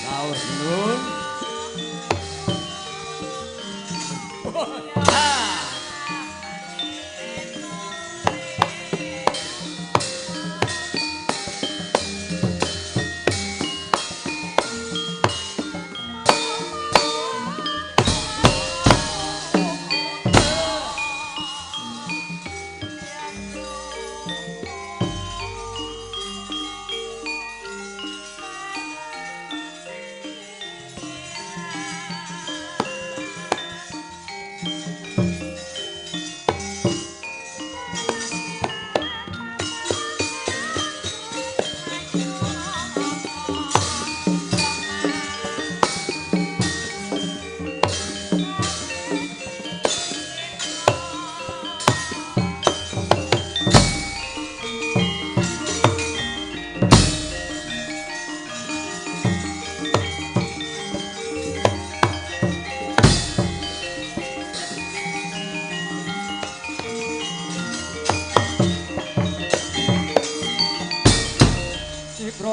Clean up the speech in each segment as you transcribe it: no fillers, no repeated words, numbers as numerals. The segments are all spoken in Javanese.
Dawuh sinuwun.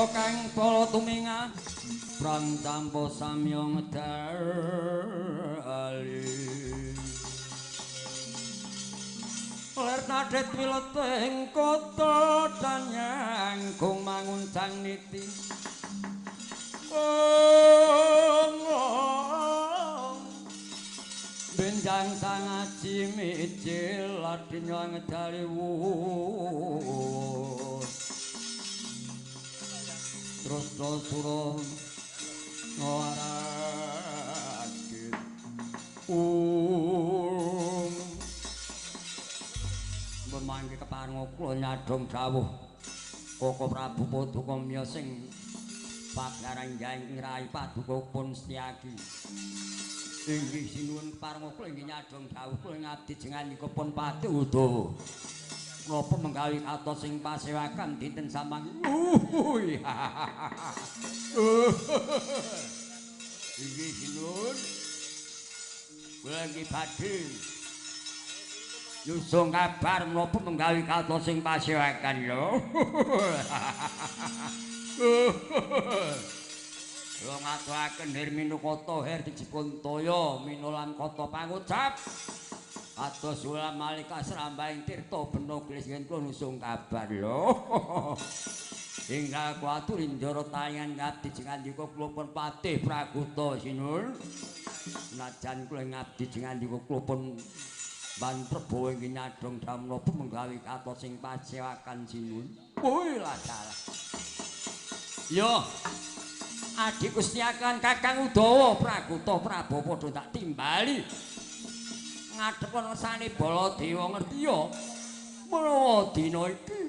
Kang pala tumingah prantampa samya ngedali ler nadhet wileting kota danyang gong manguncang niti benjang sangaji mijil ladinya ngedali wuh terus sura ngarakit mangke keparenga kula nyadhong dawuh Koko Prabu Paduka miyos sing pagelaran ing rai paduka pun Setyaki. Inggih sinuwun keparenga kula inggih nyadhong dawuh kula ngabdi jenengan pun Patih Udawa. Napa menggawi katos sing pasewakan dinten samangke. Inggih sinuwun. Kula inggih badhe nyusung kabar menapa menggawi katos sing pasewakan lho. Kula ngaturaken her minukata her dipun toya minulam kata pangucap. Atos ulam malika srambahing tirta bena gelis yen kula nusung kabar lho. Hingga kula aturi njara tayangan ngabdi jengandika kula pun Patih Praguta sinun. Najan kula ngabdi jengandika kula pun Ban Prabowo inggih nyadhong dawuh menggawi katos sing pasewakan sinun. Kuwi lah salah. Yo adikku Setyakan Kakang Udawa Praguta Prabowo padha tak timbali. Ngadhep ngersane Baladewa ngerti ya menawa dina iki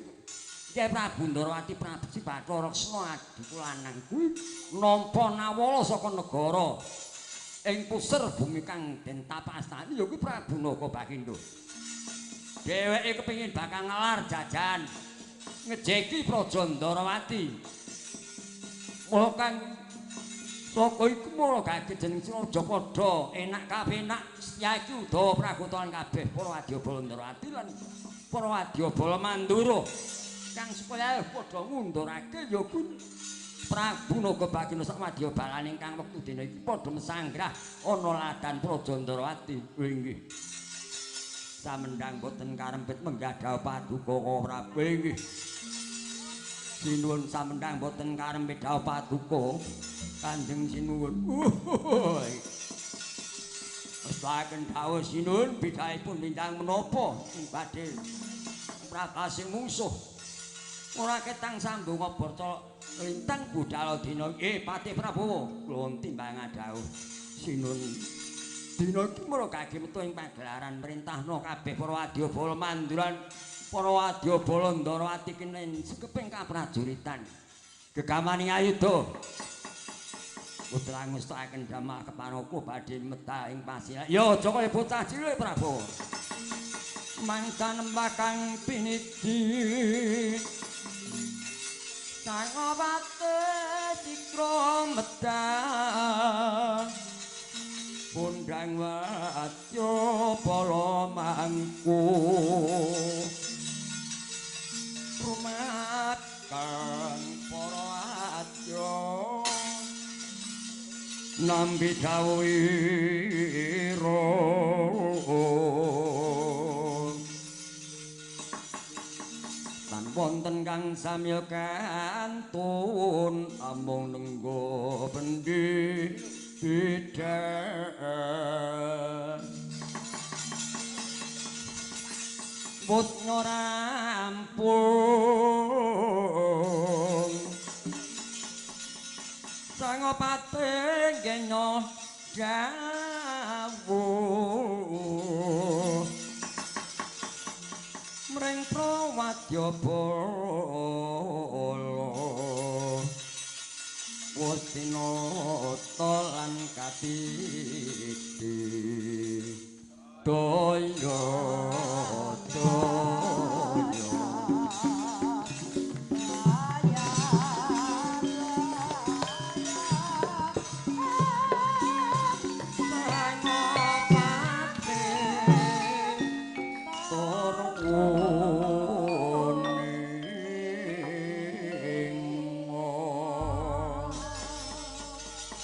Kyai Prabu Ndarawati Prabu Bathara Kresna adhiku lanang kuwi nampa nawala saka negara ing puser bumi kang den tapastani ya kuwi Prabu Naga Bagindo. Dheweke kepengin bakal ngelar jajan ngejeki Praja Ndarawati. Mula kang saka iku mula gage jeneng Siraja padha enak kapenak Setyaki Udawa Praguta lan kabeh para wadyabala Ndarawati lan para wadyabala Mandura kang supaya padha ngundurake ya kuwi Prabu Naga Bagindo sak wadyabalane ingkang wektu dina iki padha mesanggrah ana ladan Praja Ndarawati. Inggih. Samendhang boten karempit menggah dawuh paduka Prabu. Inggih. Sinuwun samendhang boten karempit dawuh paduka Kanjeng sinuwun. Westaken dawuh sinuwun bidhaipun lindang menapa ing badhe prabasing mungsuh. Ora ketang sambung abarca lintang budal dina iki Patih Prabowo kula timbangan dawuh sinuwun. Dina iki mula kage metu ing pagelaran merintahna kabeh para wadyabala Manduran para wadyabala Ndarawati kenen sekeping kaprajuritan. Gegamani ayuda putra ngestakaken damah kepanoko badhe medal ing pasir. Ya aja kaya bocah cilik Prabowo. Mangsa nembakang piniji. Sangawate sikra medal. Pundang wadya bala mangku. Rumat kang para wadya. Nampi dawuhira tan wonten kang samya kantun amung nenggo bendi bidhan wutnya rampung Sangopati genyo dawuh mring prawadya bala wis tinata lan katiti daya.